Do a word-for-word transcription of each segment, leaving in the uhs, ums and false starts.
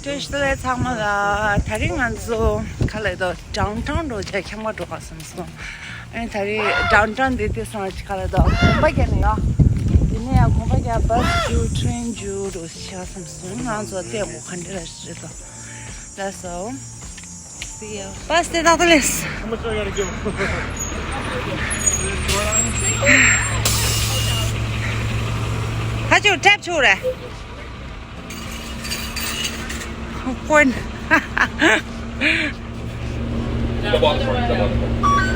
ཞུ་ལས་ཚང་མ་ལ་དེ་རིང་ང་ཚོ་ག་ལ་དོ་ཌའུན་ཊའུན་འགྲོ་བྱས་ཁྱམས་པ་འགྲོ་ག་སོང་སོང་། ཨ་ནི་དེ་རིང་ཌའུན་ཊའུན་འདི་དེ་སོང་ག་ལ་དོ་གོམ་པ་རྒྱག་ནས་ཡོད། དེ་ནས་ཡང་གོམ་པ་རྒྱག་བྷ་སི་རྒྱུག་ཊེ་རེན་རྒྱུག་འགྲོ་བྱས་སོང་སོང་། ང་ཚོ་བལྟས་འོ་ག་འདྲ་རེད་དོ། That's all. See you. Bus stay down the list. How much do I gotta give? How do you tap to that? Point.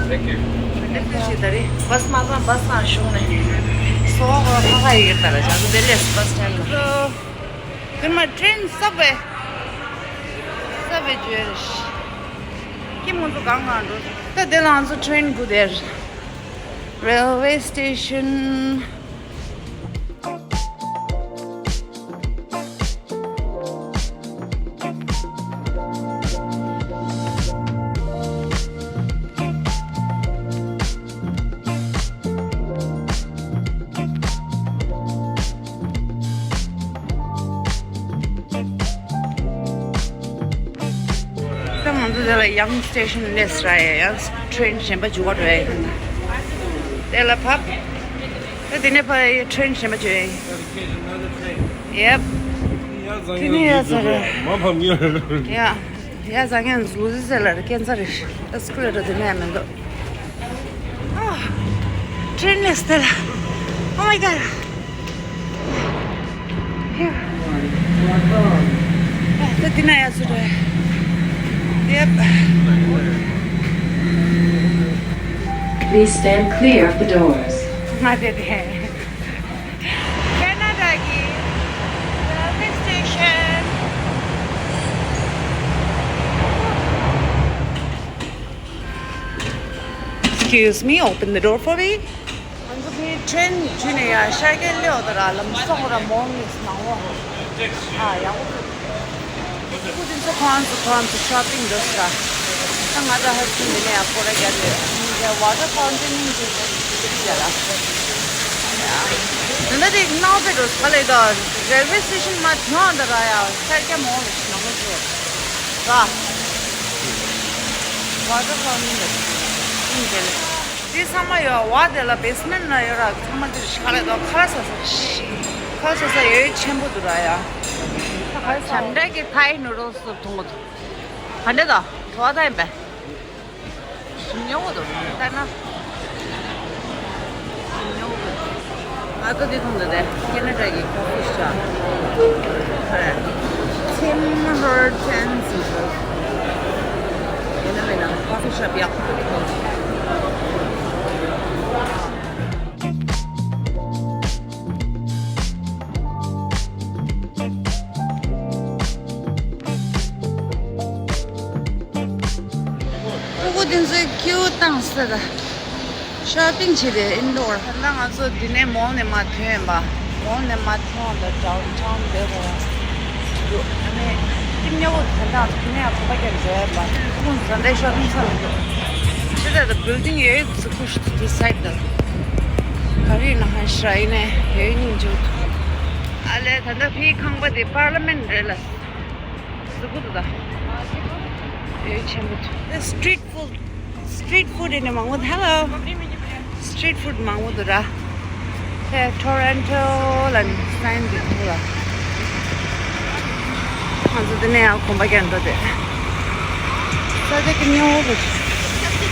Thank you. Bus ma bus na shung ne. So, ha ha, bus stand. དེ་མ་ཊེ་རེན་སབ་ཝེ། སབ་ཝེ་བརྗོད་རེད། ཀྱི་མོ་ཚོ་གང་གང་འགྲོ། ད་དེ་ལ་ང་ཚོ་ཊེ་རེན་སྒུག་དེར། Railway station. ད་ང་ཚོ་དེ་ལ་ཡང་སི་ཊེ་ཤན་སླེབས་ར་ཡ། ཡང་ཊེ་རེན་གཞན་པ་འཇུག་ག་འགྲོ་ཡ་ཡིན། དེ་ལ་བབས། ད་དེ་ནས་ཕར་ཊེ་རེན་གཞན་པ་འཇུག་ཡ་ཡིན། ཡེབ། དེ་ནས་ཡ་ཟ་ར། མ་བབས་ཉེ། ཡ། ཡ་ཟ་ངན་ལུ་ཟི་ཟེར་ལ་རེ་ཀན་སར་རེ། ཨེ་སི་ཀེ་ལེ་ཊར་དེ་ནས་མི་འདུག་ཨ། ཊེ་རེན་ལས་དེ་ལ། Oh my God. ད་དེ་ན་ཡ་སུ་རེད། Yep. Please stand clear of the doors. ང་དེ་དེ། ཁེ་ན་ཌ་གི་རེལ་ཝེ་སི་ཊེ་ཤན། Excuse me, open the door for me. ང་ཚོ་ཕའི་ཊེ་རེན་བརྒྱུད་ནས་ཡ་ཤར་རྒྱག་སླེབས་ཡོད་ད་ར། ལམ་སང་ར་མོལ་ནས་ནང་ལོགས་ཨ་ཡག་པོ་འདུག་ཁོ་དེ་ཚོ་ཁོ་རང་ཚོ་ཁོ་རང་ཚོ་ཤོ་པིང་འགྲོ་ས་ར། ད་ང་དང་ཧ་སི་འདི་ནས་ཡ་སྐོར་ར་རྒྱག་ནས་ཡ་ཝ་ཊར་ཕའུན་ཊེན་ནི་འདི་ཚོ་འདི་ཚོ་ཡ་ལ། ད་ལྟ་དེ་ནང་པའི་འགྲོ་ས་ལས་ད་རེལ་ཝེ་སི་ཊེ་ཤན་མ་ཐོན་ད་ར་ཡ་ཤར་རྒྱག་མོལ་ནས་ནང་ལོགས་འགྲོ་ར། ཝ་ཊར་ཕའུན་ཊེན་འདི་ཚོ་འདི་ལས། དེ་ཚང་མ་ཡོད་བ། དེ་ལ་བེ་སི་མེན་ཊི་ན་ཡོད་ར། ཚང་མ་དེ་རིགས་ག་ལ་དོ་ཁ་ལ་ས་ས་ཁ་ལ་ས་ས་ཡོད་ཆེན་པོ་འདུག་ར་ཡ། ད་ག་ལ་ས་ཇམ་ཌ་གི་ཐའི་ནུ་ཌལ་སུབ་འཐུང་གི་འདུག་ག་འདྲ་དང་བྲོ་བ་དང་ཡིན་པས། ཞིམ་ཉོ་གི་འདུག་ལྟ་ན། ཞིམ་ཉོ་གི་འདུག་ང་ཚོ་འདི་མཐོང་འདི་རེད། ཁེ་ན་ཌ་གི་ཀོ་ཕི་ཤོབ་རེད། Tim Hortons ཟེར། ཡིན་ན་མིན་ན་ཀོ་ཕི་ཤོབ་ཡག་པོ་འདུག་ཕྲུ་གུ་འདི་ཚོས་ཁྱེའུ་བཏང་ས་ད། ཤོ་པིང་བྱེད་དེ་ཨིན་ཌོར། ད་ལྟ་ང་ཚོ་འདི་ནས་མོལ་ནས་མར་ཐོན་ཡིན་པ། མོལ་ནས་མར་ཐོན་ད་ཌའུན་ཊའུན་བསྡད་དགོས་ར་འདུག་ཨ་ནི་ཀིམ་ཉོ་བོ་ད་ལྟ་འདི་ནས་ཡང་གོམ་པ་རྒྱག་འགྲོ་ཡ་པ། ཁོང་ཚོ་ད་ལྟ་ཤོ་པིང་ཚར་མི་འདུག་ཅི་ད་ད་བིལ་ཌིང་ཡོད་ཡོད་ཚུ་ཁུ་ཤུ་ཏུ་ཏུ་སའིཌ་ད། ག་རེ་ཡིན་ན་ཧན་ཤ་ཡིན་ནས་ཡོད་སྙིང་རྗེ་པོ་འདུག་ཨ་ལས་ད་ལྟ་ཕིའི་ཁང་པ་དེ་པར་ལི་མེན་ཊི་རེད་ལ། གཟུགས་པོ་དེ་དང་། ཡོད་ཆེན་པོ་འདུག་སི་ཊི་རིཊ་ཕུཌ། སི་ཊི་རིཊ་ཕུཌ་ནི་མང་པོ་འདུག་ཧེ་ལོ། སི་ཊི་རིཊ་ཕུཌ་མང་པོ་འདུག་ར། དེ་ཊོ་རོན་ཊོ་ལ་ནི་སའིན་འདུག་ལ། ང་ཚོ་དེ་ནས་ཡང་གོམ་པ་རྒྱག་འགྲོ་དེ། ས་ཆ་གི་སྨྱོ་བོ།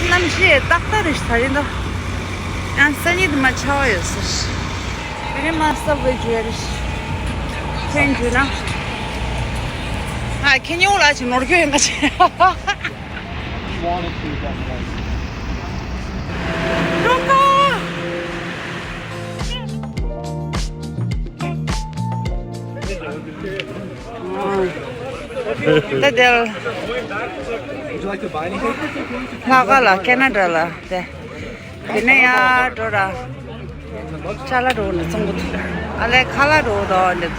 གནམ་གཤིས་ཏག་ཏག་རེད་ད་རིང་ད། ཡང་སང་ཉིན་དུ་མ་ཆར་པ་ཡོད་ཟེར། དེ་རིང་མ་སབ་ཝེ་འགྲོ་ཡ་རེད། ཁྱེད་འགྲོ་ན། ཨ་ཁྱེད་ཉོ་ལ་ཅིག་ནོར་སྐྱོ་ཡོད་མ་བྱེད། ད་དེ་ལྷག་ག་ལ་ཁེ་ན་ཌ་ལ་དེ། དེ་ནས་ཡར་འགྲོ་ར། ཅ་ལག་འགྲོ་ནས་བཙོང་གི་འདུག་ཨ་ལས་ཁ་ལག་འགྲོ་དོ་འདི།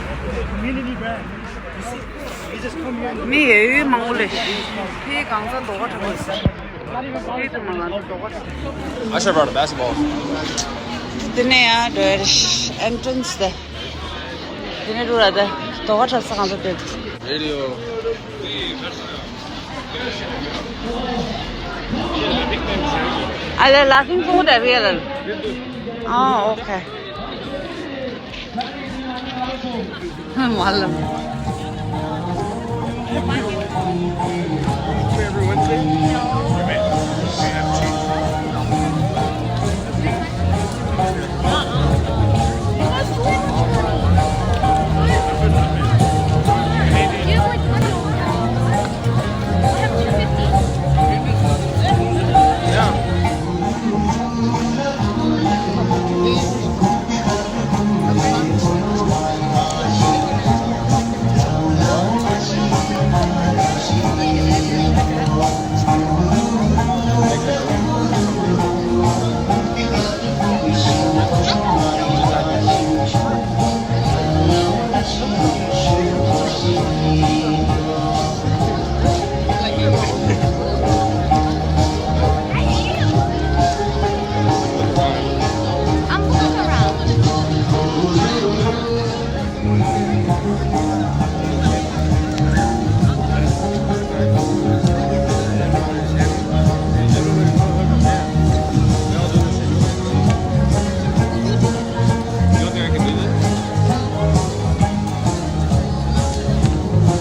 མི་ཡོད་ཡོད་མང་པོ་ལས། ཕི་གང་ས་རྡོ་ཁ་གྲགས་པ་ཟེར། ཕི་དུ་མང་ང་རྡོ་ཁ་གྲགས། I should have brought a basketball. དེ་ནས་ཡར་འགྲོ་ཡ་རེད། ཨེན་ཊི་རན་སི་དེ། དེ་ནས་འགྲོ་ར་དེ། རྡོ་ཁ་གྲགས་ས་གང་ས་དེ། Radio. Ale, laughing for the real. Oh, okay. Malam.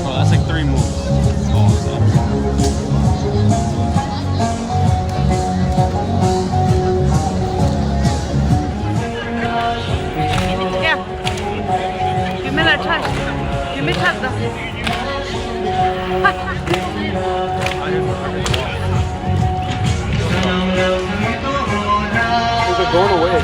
Oh, that's like three moves. Oh, so. Yeah. Give me that touch. Give me touch. Is it going away?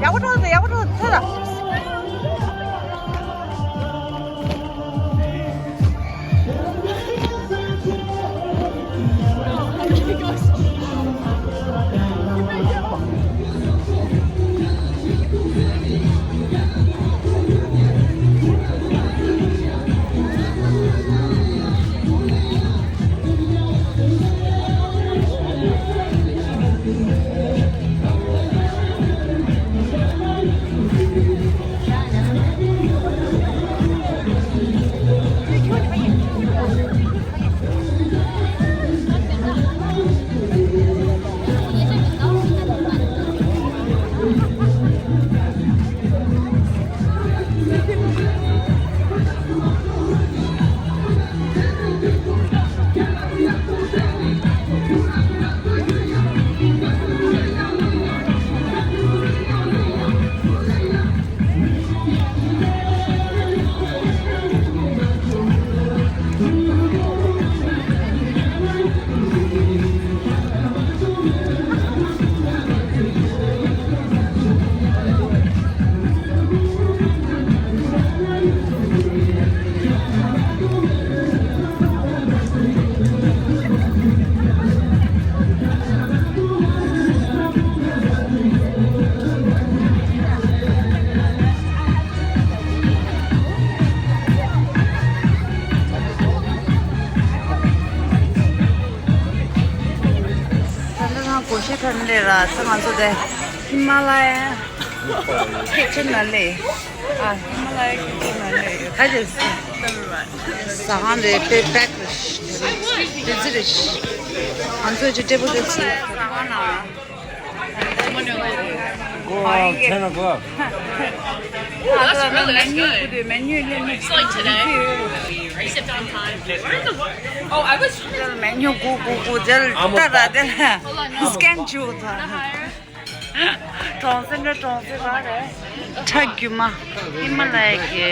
ཡག་པོ་འགྲོ་འདུག་ཡག་པོ་འགྲོ་འདུག་ཚེ་ལ། ར་ས་ང་ཚོ་དེ་ཧི་མ་ལ་ཡ་ཁི་ཅན་ནང་སླེབས། ཨ་ཧི་མ་ལ་ཡ་ཁི་ཅན་ནང་སླེབས། ག་རེ་ཟ་ཁང་དེ་དཔེ་པེག་རེད་ཤག་དེ་ཙི་རེད་ཤག་ང་ཚོ་ཅི་སྤྲད་པོ་དེ་ཙི། Go out ten o'clock. Oh, that's really, that's good. It's like today. Except on time. Where in the world? Oh, I was trying to. མེ་ནུ་གུ་གུ་གུ་དེ་ལ་ལྟ་ར་དེ་ལ་སི་ཀེན་བྱུག་ད། གྲོང་གསེབ་འདྲ་གྲོང་གསེབ་ར་རེད། ཁྲ་རྒྱུ་མ། ཧི་མ་ལ་ཡ་གི་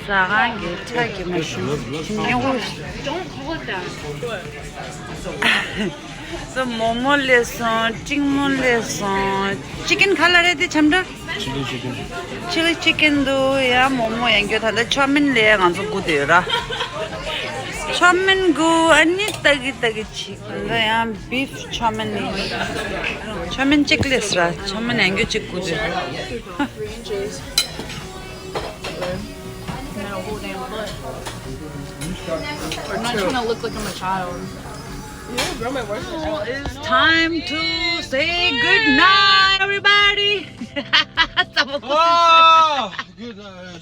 ཟ་ཁང་གི་ཁྲ་རྒྱུ་མ་ཞིམ་ཞིམ་ཉོ་དགོས། Don't call it that. སོ་མོག་མོག་སླེབས་སོང་། ཀྲིང་མོག་སླེབས་སོང་། ཅི་ཀེན་ག་ལ་རེད་དེ་ཆམ་འདྲ། Chili chicken. Chili chicken འདུག་ཡ་མོག་མོག་ཡང་རྒྱུ་ད་ལྟ་ཆོ་མིན་ལས་ང་ཚོ་སྒུག་བསྡད་ཡོད་ར། ཆོ་མིན་སྒུག་ཨ་ནི་ཏག་གི་ཏག་གི་ཅིག་ད་ལྟ་ཡང་བིབ་ཆོ་མིན་ནི། ཆོ་མིན་གཅིག་སླེབས་ར། ཆོ་མིན་ཡང་རྒྱུ་གཅིག་སྒུག་བསྡད་ཡོད། I'm not trying to look like I'm a child. It's time to say good night, everybody. Oh, good night.